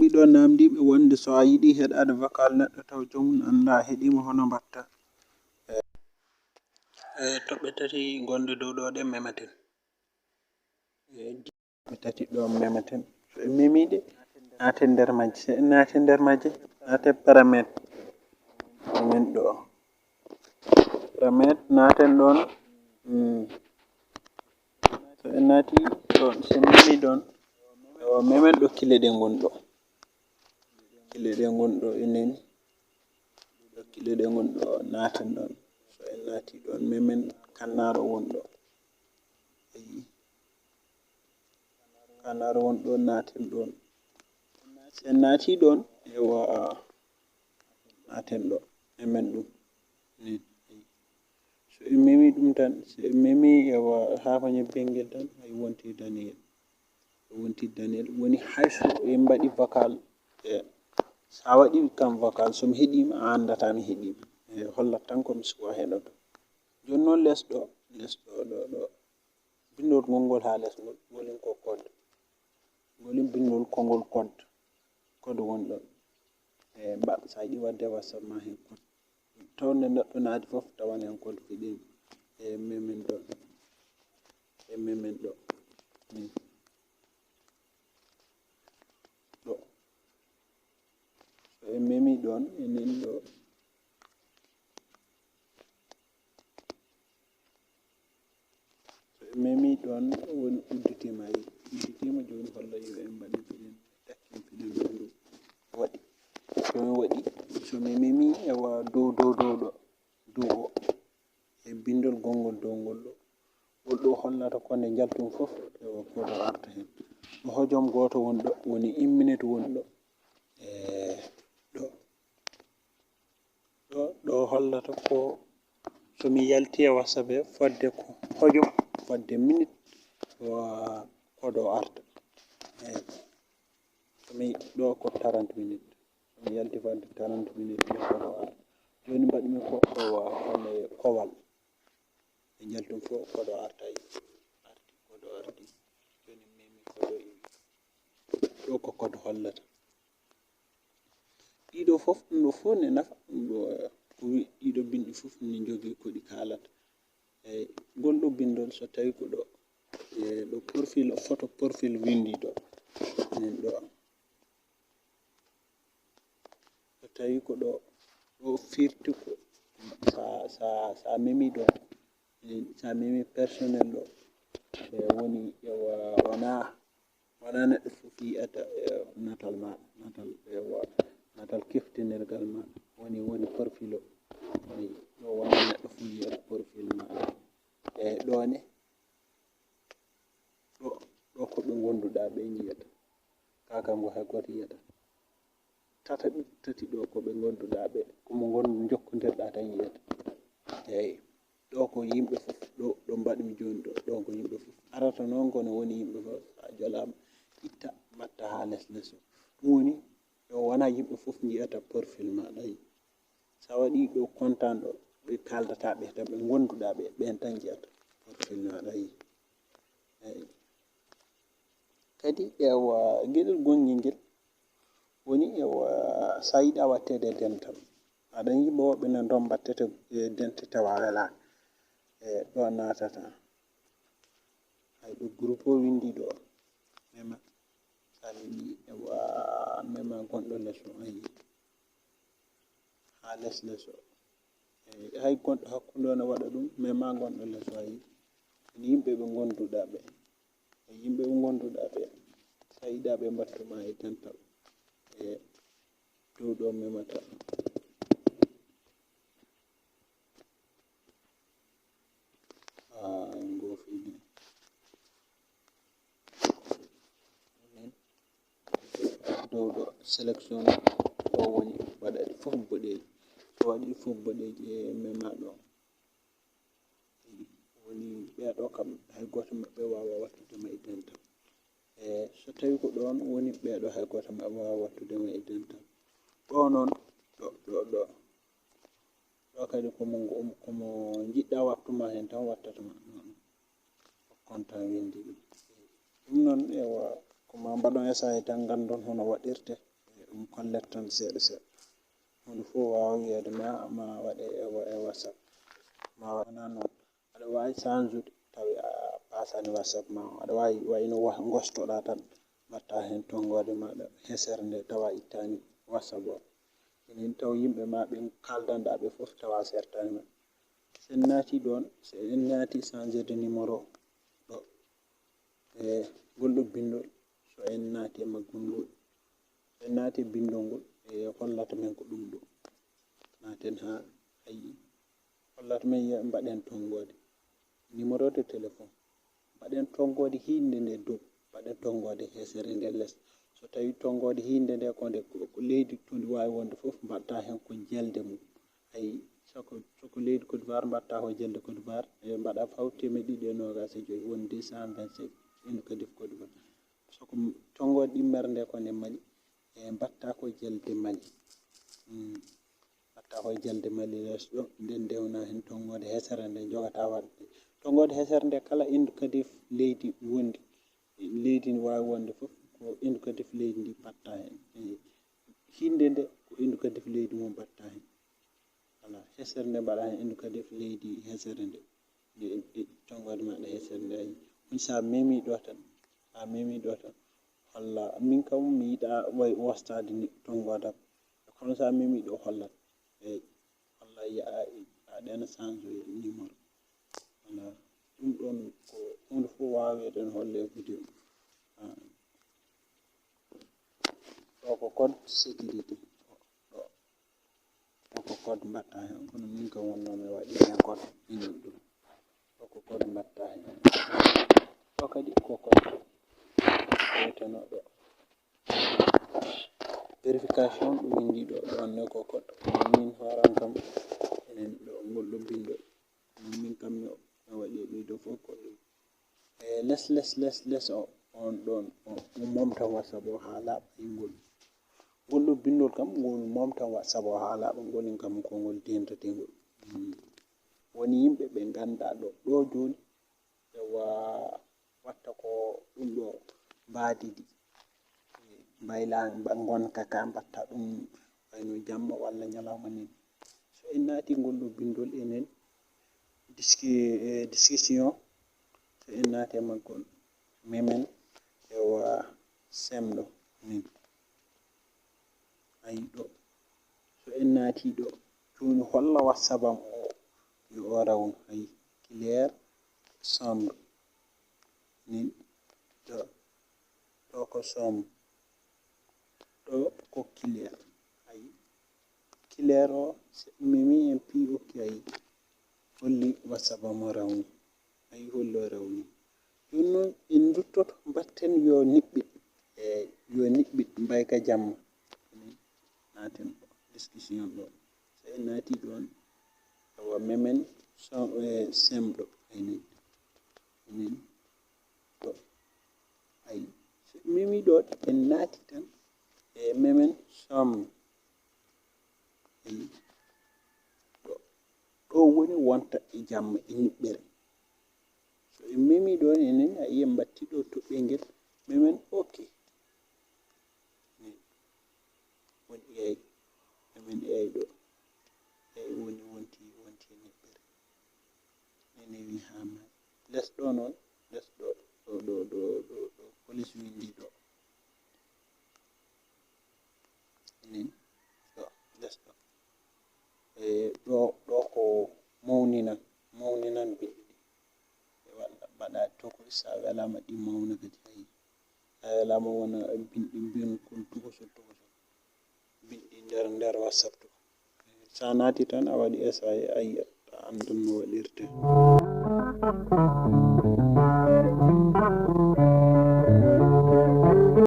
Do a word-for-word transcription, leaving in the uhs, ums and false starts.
Ɗiɗo namdiiɓe wonde so a yiɗi heɗaade vocal neɗɗo taw joomum anndaa a heɗiima, hono mbaɗta? E, e toɓɓe tati gonɗe dow ɗo ɗe mematen. E, toɓɓe tati ɗo mematen. So en memiiɗe, naaten nder majje. So en naati nder majje, naaten paramètre. Memen ɗo. Paramètre, naaten ɗon. Hmm. So en naati ɗon, so en memi ɗon, yo memen ɗo kile ɗe ngon ɗo. Kile ɗe ngon ɗo enen. Ɗo kile ɗe ngon ɗo, naaten ɗon. So en naati ɗon, memen kannaaro won ɗo. Ayi. Kannaaro won ɗo, naaten ɗon. So en naati ɗon, ewa, naaten ɗo. Memen ɗum. Ni. So en memi ɗum tan, so en memi, ewa, haako ñebbe ngel tan, hay wonti Daniel. Wonti Daniel woni hay so en mbaɗi vocal, e, so a waɗi kam vocal, so mi heɗiima, a anndata mi heɗiima. E, hollat tan ko mi suwa heɗoto. Jooni noon les ɗo, les ɗo, ɗo, ɗo. Binndol ngol ngol haa les ngol, ngol en ko code. Ngol en binndol konngol code. Code won ɗon. E, mba-, so a yiɗi waɗde WhatsApp ma heen code. Taw nde neɗɗo naati fof, tawan heen code fiɗi. E, memen ɗo. E, memen ɗo. Ni. Ɗo. So en memi ɗon, enen ɗo. So en memi ɗon, woni udditiima, ayi. Udditiima, jooni holla yo en mbaɗi fiɗen, takkin fiɗen ɗo. Waɗi. So en waɗi, so mi memi, ewa, dow, dow, dow ɗo. Dow o. E binndol gonngol dow ngol ɗo. Ngol ɗo hollata ko nde njaltum fof, ewa, code o arta heen. Ɗo hojom gooto won ɗo, woni une minute won ɗo. E, ɗo. Ɗo, ɗo hollata ko so mi yalti e WhatsApp he, fodde ko hojom, fodde minute, wa code o arta. Eyi. So mi, ɗo ko trente minutes. So mi yalti fodde trente minutes, ɗo code o arta. Jooni mbaɗmi ko, ko wa, kono e kowal. Ɓe njaltum fof code o artay. Arti, code o arti. Jooni memi code o iwi. Ɗo ko code hollata. Ɗiɗo fof, ɗum ɗo fof ne nafa. Ɗum ɗo, eh, ko wi-, ɗiɗo binndi fof ne njogii ko ɗi kaalata. Eyi, ngol ɗo binndol so tawi ko ɗo, eh, ɗo profil, photo profil winndi ɗo. Enen ɗo. So tawi ko ɗo, ɗo firti ko sa, sa, sa memi ɗo, eh, sa memi personnel ɗo, eh, woni, ewa, wona, wona neɗɗo fof yiyata, eh, natal ma, natal, ewa, natal keftinirgal ma, woni, woni profil o. Woni ɗo wona neɗɗo fof yiyata profil ma. E ɗo ne, ɗo, ɗo ko ɓe ngonduɗa ɓe yiyata. Ka kam ko hay gooto yiyata. Tata, tati ɗo ko ɓe ngonduɗa ɓe, ko mo ngon-, jokkondirɗa tan yiyata. Eyi. Ɗo ko yimɓe fof, ɗo, ɗo mbaɗmi jooni ɗo, ɗo ko yimɓe fof. Arata noon ko no woni yimɓe fof, sa jolaama, itta, mbatta haa les les o. Ɗum woni, yo wona yimɓe fof njiyata profil ma ɗayi. Sa waɗi ɗo kontaan ɗo, ɓe kaaldata ɓe tan, ɓe ngonduɗa ɓe, ɓen tan njiyata profil ma ɗayi. Eyi. Kadi, ewa, geɗel gonngel ngel woni, ewa, sa yiɗa watteede dental. Aɗa yiɗi woɓɓe nan ɗon mbattete, e, dente tawa alaa. E, ɗo naatata. Hay ɗo groupe o winndi ɗo. Mema. Sa memi, ewa, mema gonɗo les o, ayi. Haa les les o. E, hay gonɗo hakkunde o ne waɗa ɗum, mema gonɗo les o, ayi. Yimɓe ɓe ngonduɗa ɓe. E yimɓe ɓe ngonduɗa ɓe, sa yiɗa ɓe mbattuma e dental. E dow ɗo memata. Ah, en goofini. Dow ɗo sélection ɗo woni waɗa ɗi fof boɗeeji. So waɗi ɗi fof boɗeeji e mema ɗo. Woni ɓeeɗo kam, hay gooto maɓɓe waawaa wattude ma e dental. E so tawii ko ɗoon woni ɓeeɗo, hay gooto maɓɓe waawaa wattude ma e dental. Ɗo noon, ɗo, ɗo, ɗo. Ɗo kadi ko mo, ko mo njiɗɗaa wattu ma heen tan wattata ma. Noon. Kontaan winndi ɗum. Ɗum noon, ewa, ko ma mbaɗon essai tan, nganndon hono waɗirte. ɗum kollet tan seeɗa seeɗa. Huunde fof waawa wiyeede ma, ma waɗe e, e WhatsApp. Ma waɗana noon. Aɗa waawi change-ude tawi a paasani WhatsApp ma o. Aɗa waawi, wayno wa-, ngostoɗaa tan, mbaɗta heen tonngoode maaɗa hesere nde tawa ittaani WhatsApp o. Enen taw yimɓe ma ɓen kaaldanɗaa ɓe fof tawa sertaani ma. So en naati ɗoon, so en naati changer de numéro ɗo, e ngol ɗo binndol, so en naati e maggol ngol, so en naati e binndol ngol, e hollata men ko ɗum ɗo. Naaten haa, ayi, hollata men yo mbaɗen tonngoode. Numéro de téléphone. Mbaɗen tonngoode hiinde nde dow, mbaɗen tonngoode hesere nde les. So tawii tonngoode hiinde nde ko nde, ko, ko leydi to ndi waawi wonde fof, mbaɗta heen ko jelde mum. Ayi, so ko, so ko leydi Côte d'Ivoire, mbaɗta ko jelde Côte d'Ivoire, e mbaɗa faw teemeɗɗe ɗiɗi e noogaas e joy, woni deux cent vingt-cinq, indicatif Côte d'Ivoire. So ko tonngoode ɗimmere nde ko nde Mali, e mbaɗta ko jelde Mali. Hmm. Mbaɗta ko e jelde Mali les ɗo, nden ndewna heen tonngoode hesere nde jogata waɗde. Tonngoode hesere nde kala indicatif leydi wondi, leydi ne waawi wonde fof, ko indicatif leydi ndi mbaɗta heen. E hiinde nde ko indicatif leydi mum mbaɗta heen. Voilà, hesere nde mbaɗa heen indicatif leydi hesere nde. Nde, nde tonngoode maaɗa hesere nde, ayi. Woni so a memi ɗo tan, a memi ɗo tan, holla, min kam mi yiɗa way wostaade ni tonngoode am. Kono so a memi ɗo hollat. Eyi, holla ya a, a ɗeena change numéro. Voilà, ɗum ɗoon ko huunde fof waaweteeɗo holle e vidéo. Ah. Ɗo ko code sécurité. Ɗo. Ɗo ko code mbaɗta heen, kono min kam wonnoo mi waɗi heen code, min ɗum. Ɗo ko code mbaɗta heen. Ɗo kadi ko code. Wiyeteno ɗo. Vérification ɗum min ndi ɗo, ɗo ne ko code. Kono min hooram kam, enen ɗo, ngol ɗo binndol. Min kam mi, mi waɗi e ɗiɗo fof ko ɗum. E les, les, les, les o, on ɗon, o, o momta WhatsApp o haa laaɓa e ngol. Ngol ɗo binndol kam, ngol momta WhatsApp o haa laaɓa, ngol en kam ko ngol dentatee ngol. Hmm. Woni yimɓe ɓe nganndaa ɗo, ɗo jooni, ɓe wa-, watta ko ɗum ɗo mbaadi ɗi. Mbayla, mba-, ngonka ka mbatta ɗum wayno jamma walla ñalawma ni. So en naati ngol ɗo binndol enen, diski-, e, discussion, so en naati e maggol, memen, ewa, semɗo, min. Ayi ɗo, so en naati ɗo, jooni holla WhatsApp am o, yo o rawnu, ayi, clair, sombre, min, ɗo, ɗo ko sombre, ɗo ko clair, ayi, clair o, so mi memi en pi, ok, ayi, holli WhatsApp am o rawni. Ayi, hollo rawni. Jooni noon, en nduttoto, mbatten yo niɓɓit. E yo niɓɓit, mbay ka jamma. Naaten ɗo, discussion ɗo. So en naati ɗoon, awa, memen so, e, semɗo. Enen, enen ɗo. Ayi, so memi ɗo, en naati tan, e memen somno. Ayi, ɗo, ɗo woni wonta e jamma, e niɓɓere. So en memi ɗoon enen, a yiyan mbatti ɗo toɓɓe ngel, memen ok. Ni. Woni eyyi, memen eyyi ɗo. Eyyi woni wonti, wonti e niɓɓere. Nene wi haa maayi. Les ɗo noon, les ɗo, ɗo, ɗo, ɗo, ɗo, ɗo, police winndi ɗo. Enen, ɗo, les ɗo. E, ɗo, ɗo ko mawninan, mawninan binndi ɗi. E walla mbaɗa tokoy, so a welaama ɗi mawna kadi, ayi. A welaama wona binndi mbin kon tokosol, tokosol. Binndi nder, nder WhatsApp to. So a naati tan, a waɗi essai, a yiyat, a anndan no waɗirte.